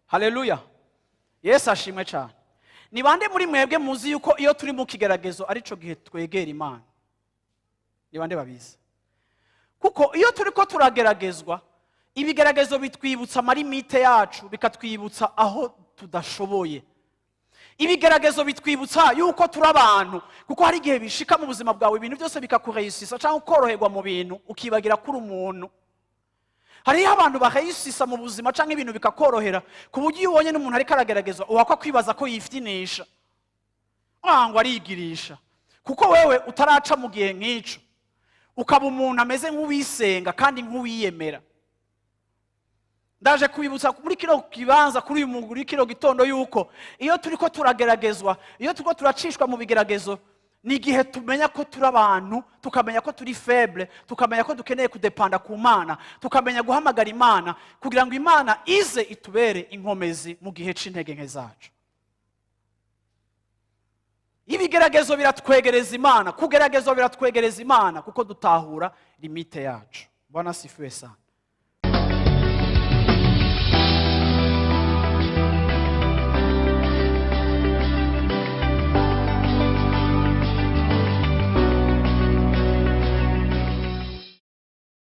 Haleluya, Yesu ashimwe cyane. Ni bande muri mwebwe muzi yuko iyo turi mu kigeragezo arico gihe twegera Imana? Ni bande babizi? Kuko iyo turi ko turageragezwa, ibigeragezo bitwibutsa ama limites yacu, bikatwibutsa aho tudashoboye. Ibigeragezo bitwibutsa yuko turi abantu, kuko hari igihe bishika mu buzima bwawe, ibintu byose bikakureyisisa cyangwa ukoroherwa mu bintu, ukibagira ko uri umuntu. Hariho abantu bahayisisa mu buzima cyangwa ibintu bikakorohera, ku buryo iyo ubonye n'umuntu ariko arageragezwa, uwakwa kwibaza ko yifitinisha ngo arigirisha, kuko wewe utaraca mu gihe nk'ico, ukaba umuntu ameze nk'uwisenga kandi nk'uwiyemera. Ndaje kubibutsa muri kino kibanza, kuri uyu muri kino gitondo, yuko iyo turi ko turageragezwa, iyo turiko turacishwa mu bigeragezo, ni igihe tumenya ko turi abantu, tukamenya ko turi faible, tukamenya ko dukeneye kudepanda ku Mana, tukamenya guhamagara Imana kugira ngo Imana ize itubere inkomezi mu gihe c'intege nke zacu. Ibigeragezo biratwegereza Imana, kugeragezwa biratwegereza Imana, kuko dutahura limite yacu. Bwana asifiwe sana.